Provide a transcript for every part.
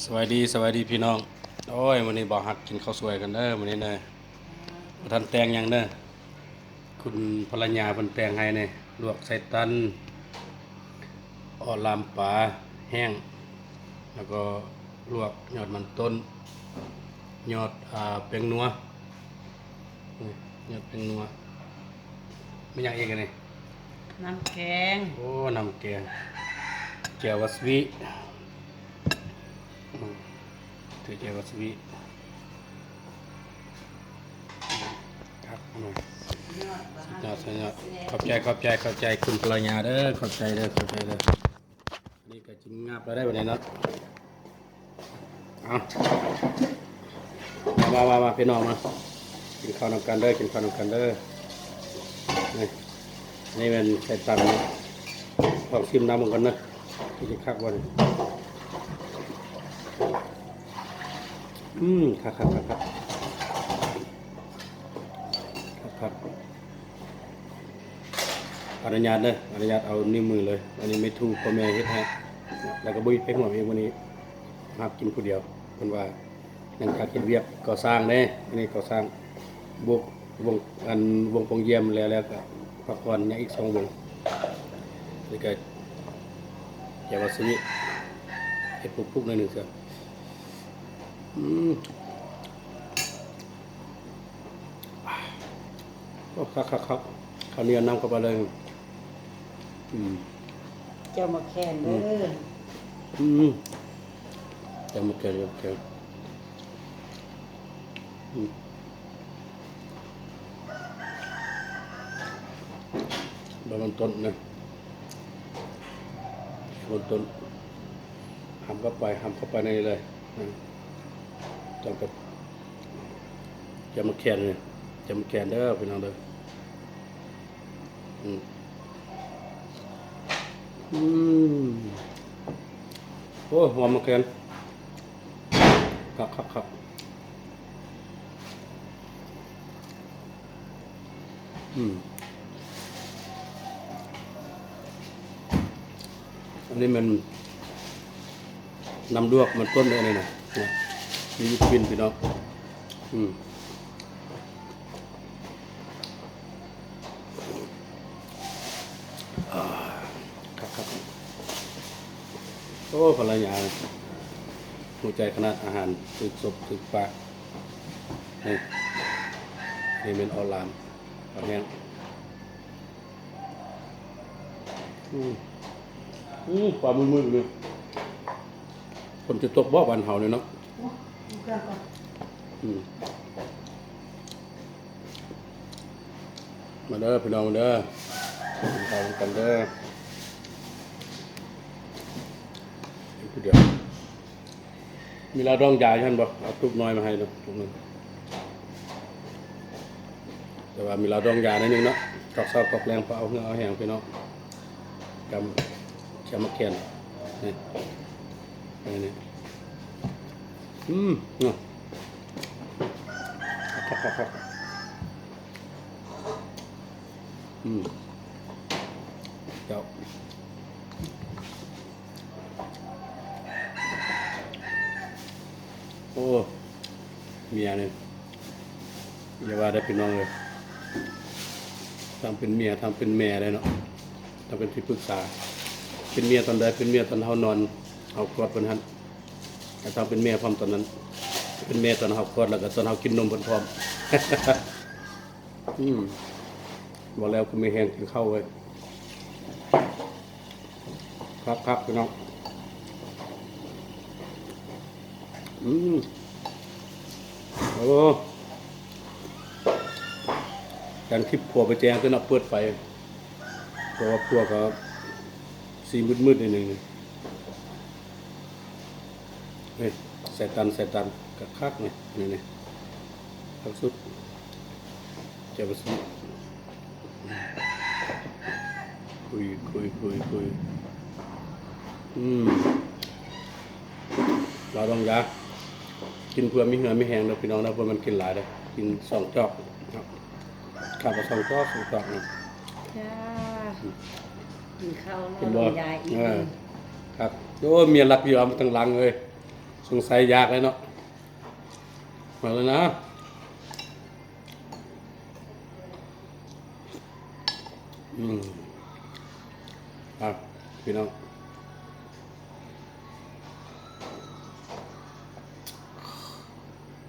ສະບາຍດີ ສະບາຍດີພີ່ນ້ອງ. ໂອ້ຍ ມື້ນີ້ບ່າວຮັກກິນເຂົ້າສວຍກັນເດີ ມື້ນີ້ເດີ. ບໍ່ທັນແຕ່ງຫຍັງເດີ ຄຸນພັນລະຍາເພິ່ນແຕ່ງໃຫ້ນີ້ ລວກໄສ້ຕັນ ເອາະລາມປາແຫ້ງ ແລ້ວກໍລວກຍອດມັນຕົ້ນ ຍອດ ອາ ແປ້ງນົວ ນີ້ ຍອດແປ້ງນົວ. ມີຫຍັງອີກອັນນີ້? ນ້ຳແກງ. ໂອ້ ນ້ຳແກງ ແຈ່ວວາຊາບິ. ອືມ ຖືແຈ່ວວາຊາບິ ຄັກ ອືມ ສຸດຍອດ ສຸດຍອດ. ຂອບໃຈ ຂອບໃຈ ຂອບໃຈຄຸນພັນລະຍາເດີ ຂອບໃຈເດີ ຂອບໃຈເດີ. ນີ້ກໍຈິງງາບແລ້ວໄດ໋ບັດນີ້ເນາະ. ເອົາ ມາ ມາ ມາ ມາ ພີ່ນ້ອງມາ ກິນເຂົ້ານຳກັນເດີ ກິນເຂົ້ານຳກັນເດີ. ນີ້ ນີ້ແມ່ນໄສ້ຕັນເນາະ ລອງຊິມນ້ຳເບິ່ງກ່ອນເດີ ຄືຊິຄັກບໍ່ນີ້. ອືມ ຄັກໆໆໆ ຄັກໆ. ອະນຸຍາດເດີ ອະນຸຍາດເອົານິ້ວມືເລີຍ. ອັນນີ້ແມ່ທູພໍ່ແມ່ເຮັດໃຫ້ ແລ້ວກໍບໍ່ມີໃຜຮ່ວມອີກມື້ນີ້ ຮັບກິນຜູ້ດຽວ. ເພິ່ນວ່າ ຫຼັງຈາກເຮັດວຽກກໍ່ສ້າງເດ້ ອັນນີ້ກໍ່ສ້າງ ວງ ວົງ ອັນ ວົງປ່ອງຢ້ຽມແລ້ວ ແລ້ວກໍພັກຜ່ອນຍັງອີກສອງວົງ. ແລ້ວກໍແຈ່ວວາຊາບິ ເຮັດປຸກໆໜ້ອຍໜຶ່ງຊະ. ອືມ ໂອ້ ຄັກໆໆ ເຂົ້າໜຽວນຳເຂົ້າໄປເລີຍ. ອືມ ແຈ່ວໝາກແຄນເດີ. ອືມ ອືມ ແຈ່ວໝາກແຄນ ແຈ່ວໝາກແຄນ. ອືມ ໃບມັນຕົ້ນນະ ໃບມັນຕົ້ນ ຫຳເຂົ້າໄປ ຫຳເຂົ້າໄປໃນນີ້ເລີຍ. ອືມ ຕ້ອງກັບ ແຈ່ວໝາກແຄນນີ້ ແຈ່ວໝາກແຄນເດີພີ່ນ້ອງເດີ. ອືມ ອືມ ໂອ້ ຫອມໝາກແຄນ ຄັກໆໆ. ອືມ ອັນນີ້ແມ່ນນ້ຳລວກມັນຕົ້ນເດີ ອັນນີ້ນະ ມີວິຕາມິນພີ່ນ້ອງ. ອືມ ອາ ຄັກໆ. ໂອ້ ພັນລະຍາ ຮູ້ໃຈຂະໜາດ ອາຫານຖືກສົບຖືກປາກ. ນີ້ ນີ້ແມ່ນເອາະລາມປາແຫ້ງ. ອືມ ອືມ ຟ້າມືດໆນີ້ ຝົນຊິຕົກບໍ່ບ້ານເຮົານີ້ເນາະ? ອືມ ມາເດີພີ່ນ້ອງ ມາເດີ ກິນເຂົ້ານຳກັນເດີ. ກິນຜູ້ດຽວ ມີລາວດອງຢາຢູ່ຫັ້ນບໍ່? ເອົາຕຸກນ້ອຍມາໃຫ້ເນາະ ຕຸກໜຶ່ງ. ແຕ່ວ່າມີລາວດອງຢາໜ້ອຍໜຶ່ງເນາະ ຕອກເຊົ້າຕອກແລງ ພໍເອົາເຫື່ອເອົາແຮງພີ່ນ້ອງ. ກຳ ແຈ່ວໝາກແຄນ ນີ້ ນີ້ ອືມ ເນາະ ຄັກໆໆ. ອືມ ເຈົ້າ ໂອ້ ເມຍນີ້ ຢ່າວ່າແຕ່ພີ່ນ້ອງເອີຍ ທັງເປັນເມຍ ທັງເປັນແມ່ໄດ໋ເນາະ ທັງເປັນທີ່ປຶກສາ. ເປັນເມຍຕອນໃດ? ເປັນເມຍຕອນເຮົານອນ ເຮົາກອດເພິ່ນຫັ້ນ ແລະ ທັງເປັນແມ່ພ້ອມຕອນນັ້ນ ເປັນແມ່ຕອນເຮົາກອດ ແລ້ວກໍຕອນເຮົາກິນນົມເພິ່ນພ້ອມ. ອືມ ເວົ້າແລ້ວກໍມີແຮງກິນເຂົ້າເວີຍ. ຄັກໆ ພີ່ນ້ອງ. ອືມ ໂອ້ ກາງທິບຜົວໄປແຈ້ງຕົວະເນາະ ເປີດໄຟ ເພາະວ່າຜົວກໍສີມືດໆ ໜ້ອຍໜຶ່ງ. ນີ້ ໃສ່ຕັນ ໃສ່ຕັນ ຄັກໆ ນີ້ ນີ້ ນີ້ ຄັກສຸດ. ແຈ່ວປາຊິ ຄຸຍ ຄຸຍ ຄຸຍ ຄຸຍ. ອືມ ລາວດອງຢາ ກິນເພື່ອມີເຫື່ອມີແຮງເດີພີ່ນ້ອງເດີ ບໍ່ແມ່ນກິນຫຼາຍເດີ ກິນສອງຈອກເນາະ ຂາດວ່າສອງຈອກ ສອງຈອກນະ. ຈ້າ ອືມ ກິນເຂົ້າ ກິນບໍ່? ລາວດອງຢາອີກ. ເອີ ຄັກ. ໂອ້ ເມຍລັກຢູ່ເອົາມາທາງຫຼັງເອີຍ. ສົງໄສຢາກແລ້ວເນາະ ມາແລ້ວນະ. ອືມ ອ່ະ ພີ່ນ້ອງ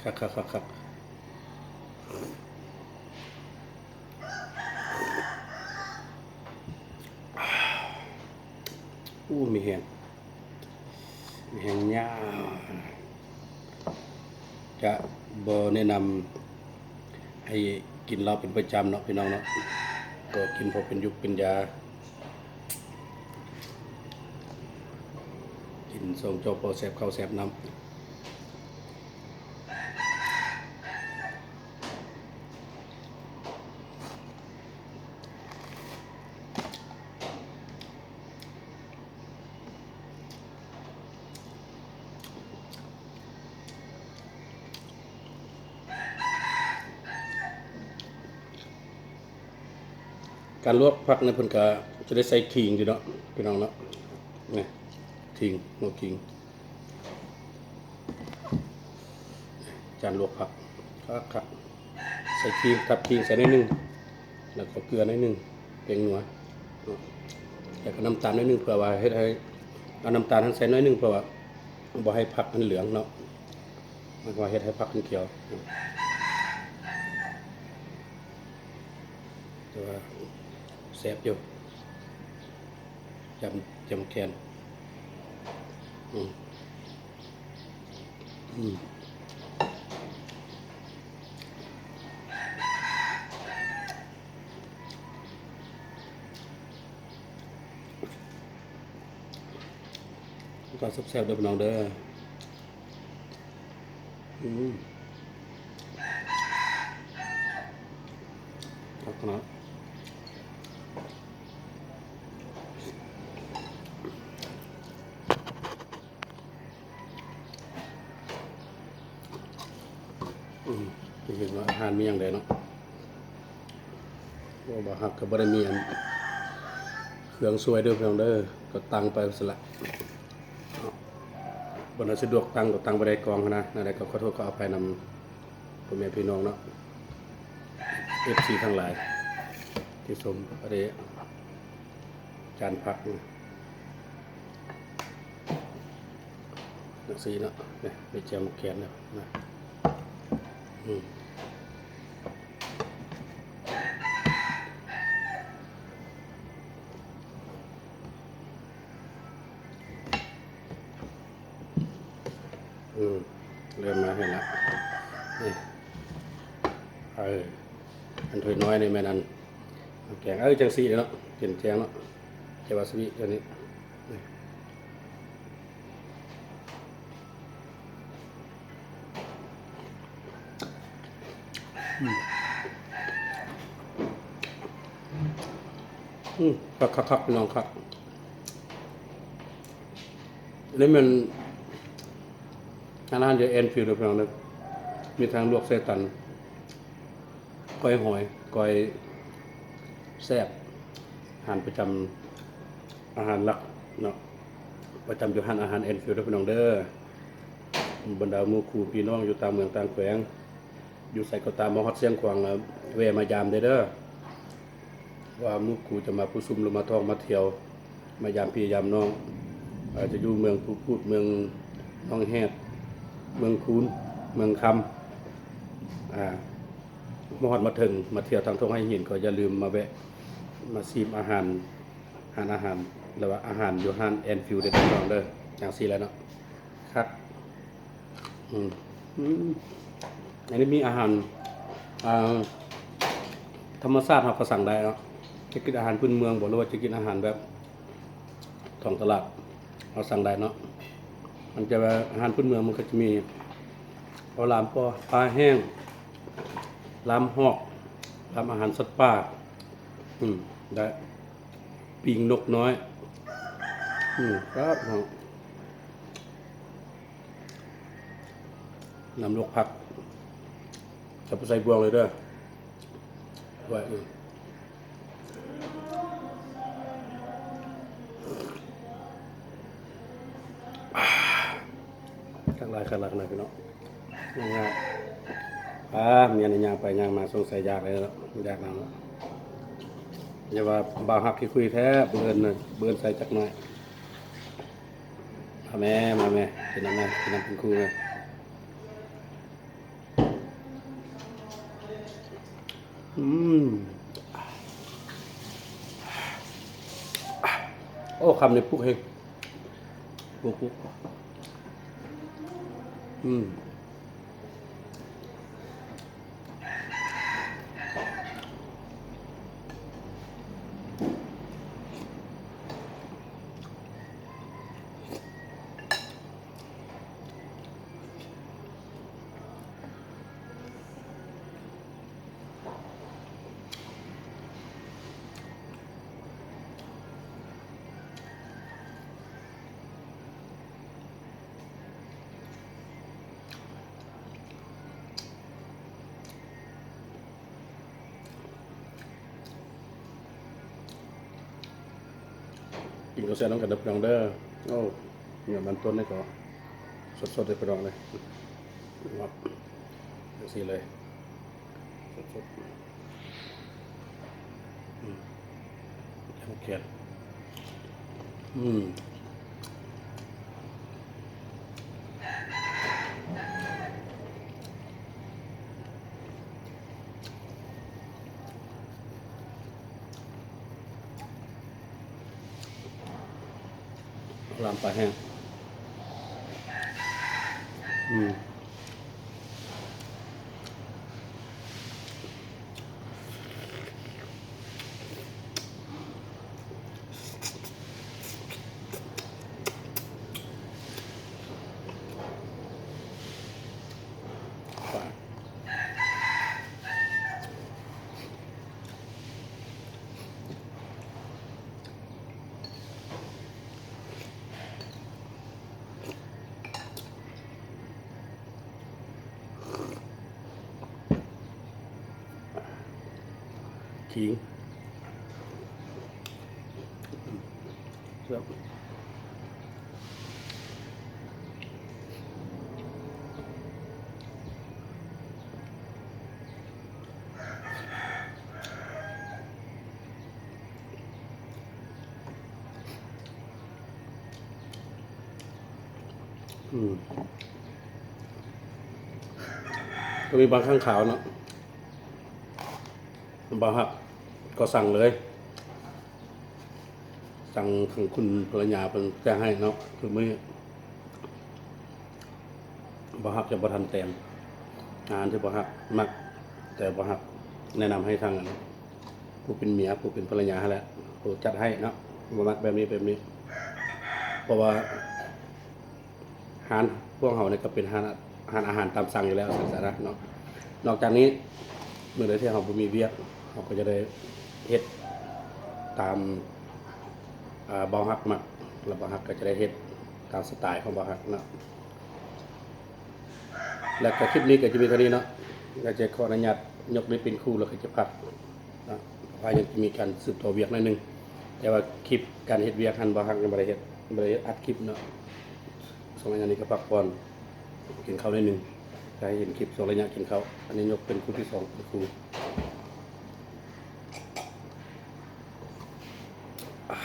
ຄັກໆໆໆ. ໂອ້ ມີແຮງ ມີແຮງຍາວ. ຈະບໍ່ແນະນຳໃຫ້ກິນເຫຼົ້າເປັນປະຈຳເນາະ ພີ່ນ້ອງເນາະ, ກໍກິນພໍເປັນຢູກເປັນຢາ, ກິນສອງຈອກພໍແຊບເຂົ້າແຊບນ້ຳ. ການລວກຜັກນີ້ເພິ່ນກະຈະໄດ້ໃສ່ຂີງຢູ່ເນາະ ພີ່ນ້ອງເນາະ, ນີ້ ຂີງ ຫົວຂີງ. ຈານລວກຜັກ ຄັກໆ ໃສ່ຂີງ ທັບຂີງໃສ່ໜ້ອຍໜຶ່ງ ແລ້ວກໍເກືອໜ້ອຍໜຶ່ງ ແປ້ງນົວ ແລ້ວກໍນ້ຳຕານໜ້ອຍໜຶ່ງ ເພື່ອວ່າເຮັດໃຫ້ ເອົານ້ຳຕານຫັ້ນໃສ່ໜ້ອຍໜຶ່ງ ເພື່ອວ່າບໍ່ໃຫ້ຜັກມັນເຫຼືອງເນາະ, ມັນກໍເຮັດໃຫ້ຜັກມັນຂຽວ. ແຕ່ວ່າແຊບຢູ່. ຈຳ ຈຳແກນ ອືມ ອືມ ກໍແຊບໆເດີພີ່ນ້ອງເດີ. ອືມ ຄັກຂະໜາດ. ອືມ ຈະເຫັນວ່າອາຫານມີຫຍັງແດ່ເນາະ, ເວົ້າບໍ່ຮັກກໍບໍ່ໄດ້ມີອັນເຄື່ອງຊ່ວຍເດີພີ່ນ້ອງເດີ, ກໍຕັ້ງໄປຊັ້ນລະ. ບໍ່ໄດ້ສະດວກຕັ້ງກໍຕັ້ງບໍ່ໄດ້ກອງຫັ້ນນະ, ແນວໃດກໍຂໍໂທດຂໍອະໄພນຳພໍ່ແມ່ພີ່ນ້ອງເນາະ ເອັຟຊີ ທັງຫຼາຍທີ່ຊົມ. ອັນນີ້ຈານຜັກນີ້ ຈັ່ງຊີ້ເນາະ, ນີ້ ມີແຈ່ວໝາກແຄນນະ ນະ ອືມ. ອືມ ເລີ່ມມາເຫັນລະ ນີ້ ເອີ ອັນຖ້ວຍນ້ອຍນີ້ແມ່ນອັນແກງ ເອີ ຈັ່ງຊີ້ເນາະ ເປັນແກງເນາະ ແຈ່ວວາຊາບິອັນນີ້ ນີ້. ອືມ ອືມ ຄັກໆໆ ພີ່ນ້ອງຄັກ. ອັນນີ້ແມ່ນຮ້ານອາຫານຢູ່ແອນຟິວເດີພີ່ນ້ອງເດີ, ມີທັງລວກໄສ້ຕັນ ກ້ອຍຫອຍ ກ້ອຍແຊບ ອາຫານປະຈຳ ອາຫານຫຼັກເນາະ ປະຈຳຢູ່ຮ້ານອາຫານແອນຟິວເດີພີ່ນ້ອງເດີ. ບັນດາໝູ່ຄູ່ພີ່ນ້ອງຢູ່ຕ່າງເມືອງຕ່າງແຂວງ ຢູ່ໃສກໍຕາມ ມາຮອດຊຽງຂວາງແລ້ວແວ່ມາຢາມໄດ້ເດີ. ວ່າໝູ່ຄູ່ຈະມາປະຊຸມ ຫຼືມາທ່ອງມາທ່ຽວ ມາຢາມພີ່ຢາມນ້ອງ ອາດຈະຢູ່ເມືອງພູພູດ ເມືອງໜອງແຮດ ເມືອງຄູນ ເມືອງຄຳ ອາ ມາຮອດມາເຖິງ ມາທ່ຽວທາງທົ່ງໄຫຫີນ ກໍຢ່າລືມມາແວະ ມາຊີມອາຫານ ຮ້ານອາຫານ ຫຼືວ່າອາຫານຢູ່ຮ້ານແອນຟິວເດີພີ່ນ້ອງເດີ. ຈັ່ງຊີ້ແຫຼະເນາະ ຄັກ. ອືມ ອືມ ອັນນີ້ມີອາຫານ ອ່າ ທຳມະຊາດ ເຮົາກໍສັ່ງໄດ້ເນາະ, ຈະກິນອາຫານພື້ນເມືອງບໍ ຫຼືວ່າຈະກິນອາຫານແບບທ້ອງຕະຫຼາດ ເຮົາສັ່ງໄດ້ເນາະ. ມັນຈະວ່າອາຫານພື້ນເມືອງ ມັນກໍຈະມີ ເອົາລາມ ປາ ປາແຫ້ງ ລາມຮອກ ລາມອາຫານສັດປ່າ ອືມ ໄດ້ ປີ້ງນົກນ້ອຍ ອືມ ຄັກເນາະ. ນ້ຳລວກຜັກ ຈະບໍ່ໃສ່ບ່ວງເລີຍເດີ ໄວ້ ອືມ. ຄັກຫຼາຍ ຄັກຫຼາຍ ຄັກຫຼາຍ ພີ່ນ້ອງ ງາມໆ. ອາ ເມຍນີ້ຍ່າງໄປຍ່າງມາ ສົງໄສຢາກແລ້ວ ຢາກນຳ. ຢ່າວ່າບ່າວຮັກຂີ້ຄຸຍແທ້ ເບິ່ງເອີ້ນ ເບິ່ງເອີ້ນໃສ່ຈັກໜ້ອຍ. ມາແມ່ ມາແມ່ ກິນນຳແມ່ ກິນນຳຄຸນຄູແມ່. ອືມ ໂອ້ ຄຳນີ້ປຸກເຮງ ປຸກ ປຸກ ອືມ. ກິນເຂົ້າແຊບນຳກັນເດີພີ່ນ້ອງເດີ. ໂອ້ ເນື້ອມັນຕົ້ນນີ້ກໍສົດໆເລີຍພີ່ນ້ອງເອີຍ ແບບຈັ່ງຊີ້ເລີຍ ສົດໆ ອືມ ແຂງ ອືມ. ລຳປາແຫ້ງ ອືມ. ຂີງ ແຊບ ອືມ ກໍມີບາງຄັ້ງຄາວເນາະ ບ່າວຮັກກໍສັ່ງເລີຍ ສັ່ງທາງຄຸນພັນລະຍາເພິ່ນແຈ້ງໃຫ້ເນາະ ຄືມື້ນີ້ ບ່າວຮັກຈະບໍ່ທັນແຕ່ງອາຫານທີ່ບ່າວຮັກມັກ ແຕ່ບ່າວຮັກແນະນຳໃຫ້ທາງ ອັນ ຜູ້ເປັນເມຍ ຜູ້ເປັນພັນລະຍາຫັ້ນແຫຼະ ຜູ້ຈັດໃຫ້ເນາະ ວ່າມັກແບບນີ້ ແບບນີ້ ເພາະວ່າຮ້ານພວກເຮົານີ້ກໍເປັນຮ້ານ ຮ້ານອາຫານຕາມສັ່ງຢູ່ແລ້ວ ຊັ້ນຊະນະເນາະ. ນອກຈາກນີ້ ມື້ໃດທີ່ເຮົາບໍ່ມີວຽກ ເຮົາກໍຈະໄດ້ເຮັດຕາມ ອ່າ ບ່າວຮັກມັກ ແລ້ວບ່າວຮັກກໍຈະໄດ້ເຮັດຕາມສະໄຕຂອງບ່າວຮັກເນາະ. ແລ້ວກໍຄລິບນີ້ກໍຈະມີເທົ່ານີ້ເນາະ ແລ້ວຈະຂໍອະນຸຍາດຍົກນີ້ເປັນຄູ່ ແລ້ວກໍຈະພັກເນາະ ເພາະວ່າຍັງຈະມີການສືບຕໍ່ວຽກໜ້ອຍໜຶ່ງ ແຕ່ວ່າຄລິບການເຮັດວຽກຫັ້ນ ບ່າວຮັກຍັງບໍ່ໄດ້ເຮັດ ບໍ່ໄດ້ອັດຄລິບເນາະ. ຊ່ວງໄລຍະນີ້ກໍພັກຜ່ອນ ກິນເຂົ້າໜ້ອຍໜຶ່ງ ກໍໃຫ້ເຫັນຄລິບຊ່ວງໄລຍະກິນເຂົ້າ. ອັນນີ້ຍົກເປັນຄູ່ທີສອງ ເປັນຄູ່ ອ່າ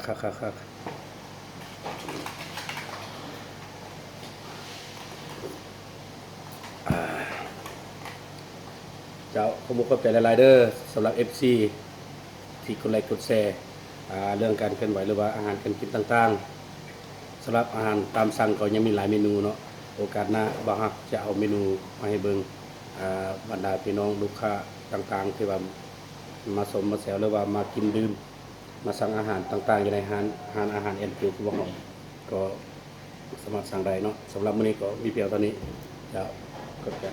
ຄັກໆໆໆ ອ່າ ເຈົ້າ ຂອບອົກຂອບໃຈຫຼາຍໆເດີ ສຳລັບເອັຟຊີທີ່ກົດໄລກົດແຊ ອ່າ ເລື່ອງການເຄື່ອນໄຫວ ຫຼືວ່າອາຫານການກິນຕ່າງໆ. ສຳລັບອາຫານຕາມສັ່ງກໍຍັງມີຫຼາຍເມນູເນາະ ໂອກາດໜ້າບ່າວຮັກຈະເອົາເມນູມາໃຫ້ເບິ່ງ ອ່າ ບັນດາພີ່ນ້ອງລູກຄ້າຕ່າງໆ ທີ່ວ່າມາຊົມມາແຊວ ຫຼືວ່າມາກິນດື່ມ ມາສັ່ງອາຫານຕ່າງໆ ຢູ່ໃນຮ້ານ ຮ້ານອາຫານແອນຟິວຂອງພວກເຮົາ ກໍສາມາດສັ່ງໄດ້ເນາະ. ສຳລັບມື້ນີ້ກໍມີພຽງເທົ່ານີ້ ເຈົ້າ ຂອບໃຈ.